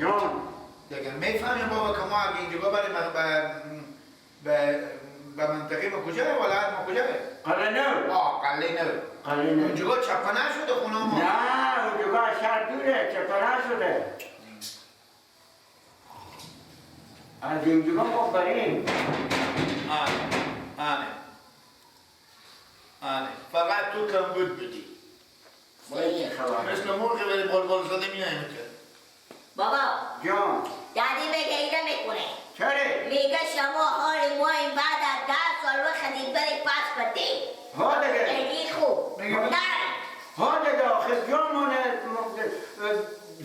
جان دیگه میفهمیم بابا که ما اگه اینجا بریم به منطقه ما کجاه؟ ولایت ما کجاه؟ قلعه نو. آه قلعه نو. قلعه نو. اونجا چپه نشده خونه ما. نه اونجا شهر دوره، چپه نشده. از اینجا ما بریم. آنه آنه آنه فقط تو کم بود بدی. مثل مرغ ولی بلبل زده میایم که. بابا جان دادی بگه اینه میکنه. چرا؟ میگه شما حال ما این بعد از 10 سال وقتی بری پس بدی. ها دیگه. خیلی خوب. نه. ها دیگه آخه جامونه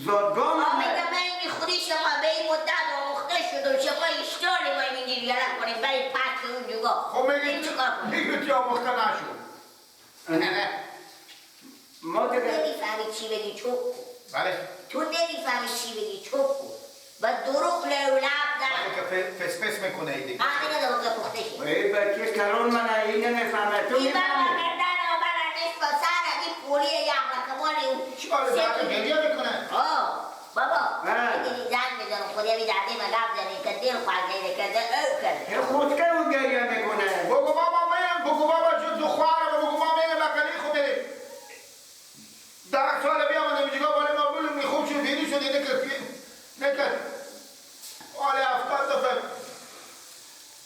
زادگاه. میگه من این خودی شما به این مدت آموخته شد و شما اشتاری ما اینجوری یله کنیم بری پس اون جوگا. خب میگه میگه چی آموخته نشد. نه. ما دیگه نمیفهمی چی بگی چوب. بله. تو نمیفهمی چی بگی چوب و دروغ لولب زن. که فس فس میکنه این دیگه. آه دیگه دوباره پخته شد. ای بچه کلون من این نمیفهمه تو این بابا میفهمی. گردن آبر نیست با سر این پولی یغ کمالی اون. چی کار داره گریه میکنه؟ آه بابا میگی زنگ بزن خودی می دردی ما گپ زنی که دل خواهد کرده او کرده. خودکه او گریه میکنه. بگو بابا من بگو بابا جو دو خواهرم بگو ما میریم بقلی خو بریم. 10 سال بیامدیم اینجا بالا ما بولیم خوب شد دیدی شد اینه که نکرد. آله 70 دفعه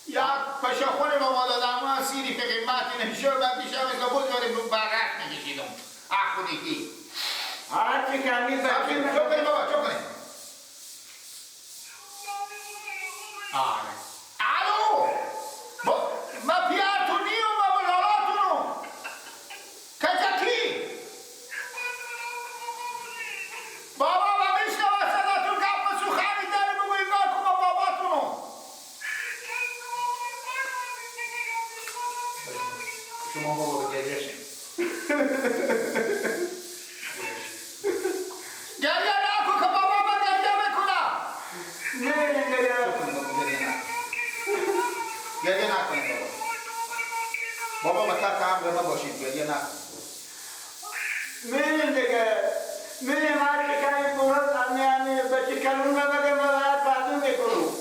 یک پشاخونه به ما دادم ما سیری که قیمتی نمیشه بعد پیشم مثل بود داریم برق میکشیدم اخ خودیکی هرچی که همی بچه چو کنیم بابا چو کنیم. آره الو ما پیارتون نیم بابا لالاتونو کجاکی بابا ما میشنم صداتون گپ سخنی داری بگو انگار کن با باباتونو. شما بابا به گریه شیم. گریه نکن که بابا من گریه میکنم. نه نه گریه نکن. گریه نکنیم بابا. بابا به تحت امر ما باشید گریه نکن. میریم دیگه میریم هر چه که این پولات همی بچه کلون نبگه ما باید پهلو میکنم.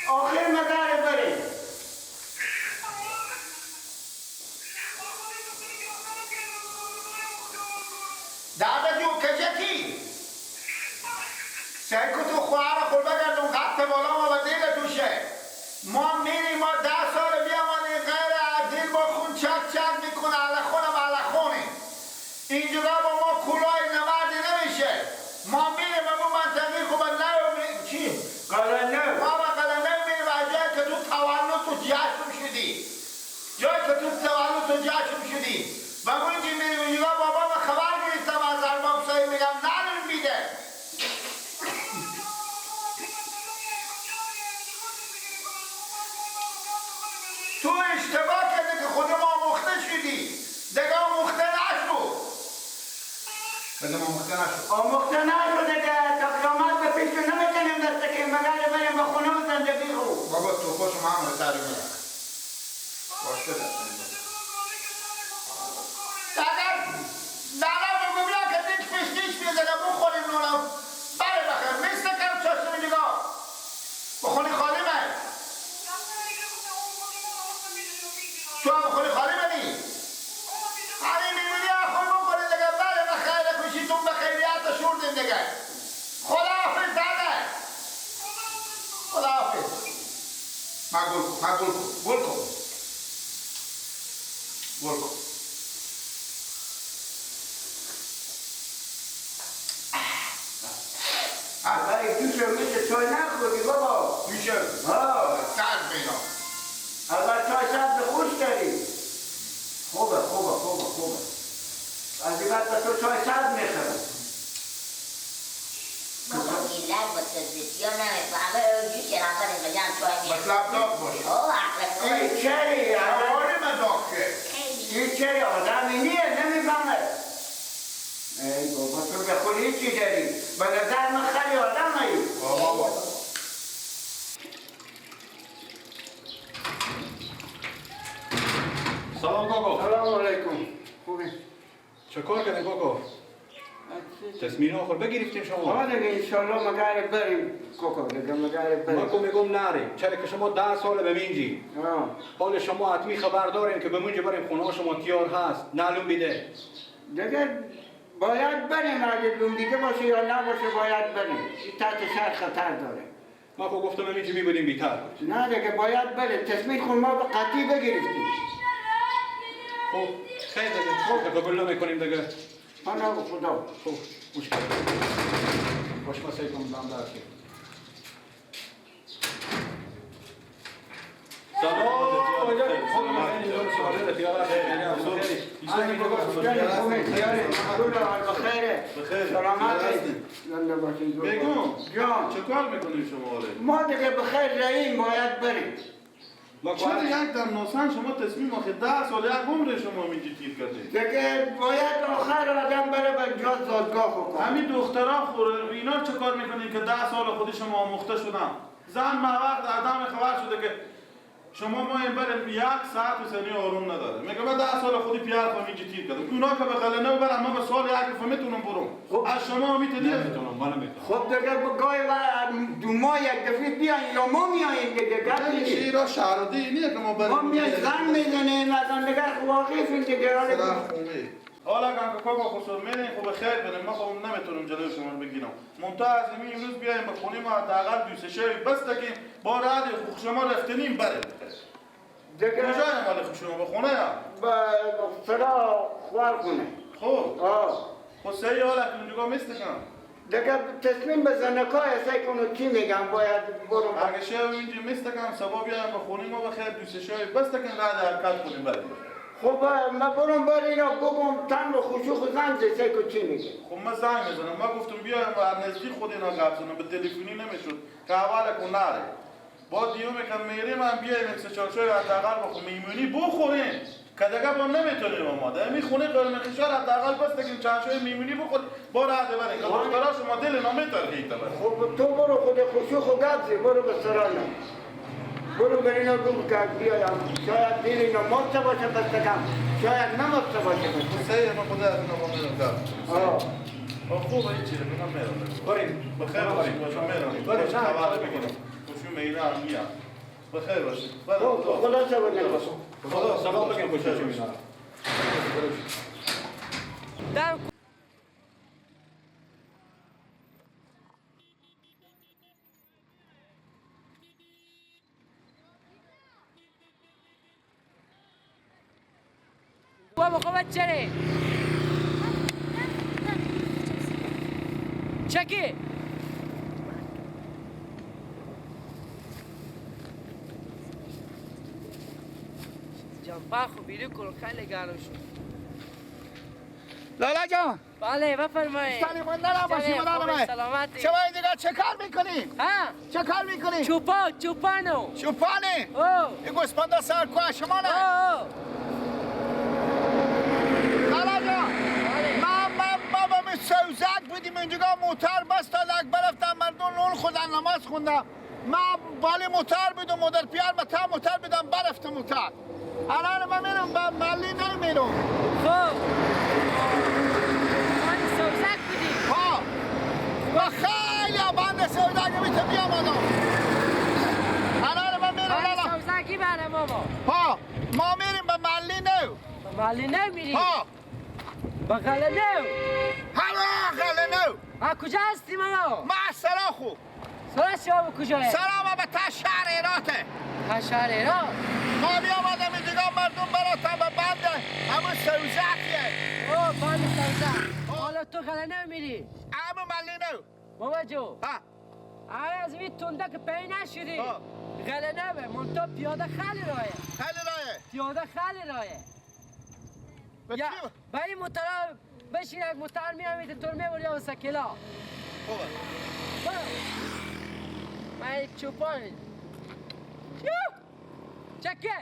آخر مدار بریم. دادا جو کجکی سعی کن تو خواهر خود بگردون قطع بالا ما و دل توشه. ما میریم ما 10 سال بیامانیم غیر دل با خون چک چک میکنه علی خونم علی خونه. اینجا با ما کلاه نوردی نمیشه. ما میریم اما منطقه خوب نه چی؟ قلعه نو. ما با قلعه نو میریم از جایی که تو تولد تو جشن شدی. جایی که تو تولد تو جشن شدی. و ما اینجا میریم اینجا بابا ما خبر گرفتم از ارباب صاحب میگم نداریم میده. تو اشتباه کردی که خود ما آموخته شدی. دیگه آموخته نشو. دیگه آموخته نشو. آموخته نشو دیگه تا قیامت به پیش نمیتونیم دست که مگر بریم به خونه و زندگی رو. بابا تو خوش ما هم رو میرم. باشه دست دادا دادا بگو بیا که دیگه فشتیش بیده که بخوریم نونم. بله بخیر مثل کم چاشتیم دیگه. بخونی خالی من. تو هم بخوری خالی منی؟ همین میبینی اخوی بخوری دیگه. بله بخیر خوشیتون به خیریت شوردیم دیگه. خدا حافظ داده. خدا حافظ. ما گل کن ما گل کن گل کن گل کن. اول دوشه مثل چای نخوری بابا. میشه ها سرد مینا. اول چای سبز خوش داری. خوبه خوبه خوبه خوبه. از این بعد تو چای سبز میخورم. بابا میلاد با تزدیا نمیفهمه اونجور که رفتن اینجا هم چای میخورم. مطلب داغ باشه. اوه عقل این چری آره من داغ که. این چری آدمی نیه نمیفهمه. ای بابا تو به خود هیچی داری. به نظر من خیلی آدمی. بابا سلام کاکا. سلام علیکم. خوبه. چه کار کردین کاکا؟ تصمیم آخر بگیریم شما. آه دیگه انشالله مگر بریم کاکا دیگه مگر بریم. من میگم نریم چرا که شما 10 سال به منجی. حال شما حتمی خبر داریم که به منجی بریم خونه شما تیار هست نعلوم بیده. دیگه باید بریم اگه لومبیده باشه یا نباشه باید بریم. این تحت شهر خطر داره. ما خب گفتم اینجا میبودیم بیتر. نه دیگه باید بره. تصمیم خون ما قطعی بگرفتیم. خب خیلی دیگه خب قبول نمی‌کنیم دیگه. پناه خدا. خب مشکل. باش ما سعی کنم دام درسی. سلام. بگم جان چه کار میکنی شما؟ ما دیگه بخیر رئیم باید بریم. چرا یک دم نوسان شما تصمیم آخه 10 سال یک عمر شما میگی تیر کردید دیگه باید آخر آدم بره به جا زادگاه بکنه. همین دخترها خوره اینا چه کار میکنین که 10 سال خودی شما آموخته شدن؟ زن ما وقت آدم خبر شده که شما ما این برم 1 ساعت و ثانیه آروم نداره. میگه من 10 سال خودی پیار خواهم اینجا تیر کردم. اونا که به قلنه برم من به سال یک فهمیتونم برم. خب از شما میتونید نمیتونم من نمیتونم. خب دیگه گاهی و 2 ماه یک دفعه بیاین یا ما میاییم دیگه. این شیرا شهردی اینه که ما بریم. ما میایم زن میزنیم از آن دیگه واقفیم دیگه. حالا که کاکا خسرو میرین خب خیر بریم. ما خب نمیتونم جلوی شما رو بگیرم. منتها از این امروز بیایم به خونه ما حداقل 2 3 شب بس تکیم با رد خوش شما رفتنیم بره. دیگه کجای مال خوش شما به خونه یا؟ به سرا خوار خونه. خب. خب سعی حالا که اونجا میستکم. دیگه تصمیم به زنکای سعی کنو چی میگم باید برو. اگه شب اینجا میستکم صبح بیایم به خونه ما بخیر 2 3 شب بس تکیم رد حرکت کنیم بریم. خب من برم بر اینا بگم تن رو خوشو خود زن زیسه که چی میگه؟ خب من زنگ میزنم. من گفتم بیایم و نزدیک خود اینا گپ زنم به تلفنی نمیشد که اول کن نره. با دیو میکن میریم هم بیایم 3 4 شای حداقل بخو میمونی بخوریم که دیگه با نمیتونیم ما در می خونه قرمه خشار حداقل بس تکیم چند شای میمونی بخور با راه ببریم که دخترا شما دل نمیترکید. خب تو برو خود خوشو خود گپ زی برو به سرانه. برو بر اینا بگو که بیایم شاید دیر اینا ماست باشه بس کم شاید نماست باشه بس سعی من خدا از اینا با میرم در خوبه این چیزه من میرم بریم بخیر باشید باشم میرم بریم خبر بگیرم خوشو میرم هم میام بخیر باشید خدا سبب خدا سلام بگیم خوشو چی میرم بابا خب چره؟ چکی؟ جنبه خو بیرو کن خیلی گرم شد. لالا جان. بله بفرمایید. سلام باشی مادر. سلامتی. شما این دیگه چه کار میکنی؟ ها؟ چه کار میکنی؟ چوپان چوپانو. چوپانه؟ او. این گوسفندا سر کوه شما نه؟ او. ما سوزک بودیم اینجا موتر بس تا برفتم مردم نون خوردن نماز خوندم. ما بالی موتر بودم مادر پیار ما تا موتر بودم برفتم موتر. الان من میرم به ملی نمیرم. خب من سوزک بودیم. ها ما خیلی بند سوزک میتونم بیام آدم. الان من میرم لالا. سوزکی برم بابا. ها ما میریم به ملی نو. به ملی نو میریم. ها به قلعه نو. هلا قلعه نو. ها کجا هستی ماما؟ ما سرا خو. سرا شما کجاه؟ سرا ما به تا شهر ایراته. تا شهر ایرات؟ ما بیامدم اینجا مردم براتم به بند همون سوزکیه. اوه بند سوزک. حالا تو قلعه نو میری؟ همون ملی نو. بابا جو. ها. آره از این تنده که پی نشدی. قلعه نوه منتها پیاده خیلی راهه. خیلی راهه. پیاده خیلی راهه. یا با این موتر بشین یک موتر میامید تو میبری یا سکیلا. خوبه. من یک چوپان. چکه.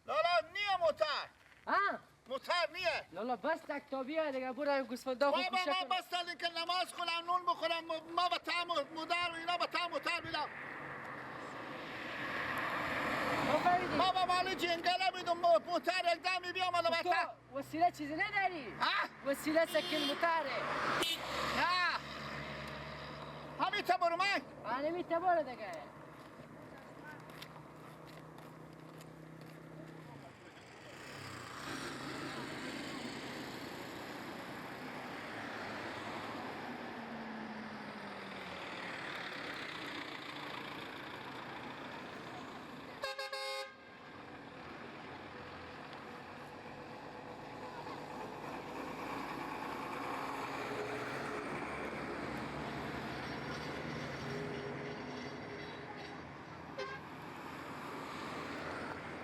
لالا نیا موتر. ها؟ موتر موتر نیه. لالا بس تک تابیه دیگه، برو گوسفندا خو بابا کوشه ما کن. بس که نماز کنم، نون بخورم، ما به تعم مادر و اینا به تعم موتر میدم. آفرین. بابا مالی جنگل میدم موتر یک دم بیام حالا تو بطر. وسیله چیزی نداری؟ ها؟ وسیله سکل موتره. نه. همین تبر من. همین تبر دیگه.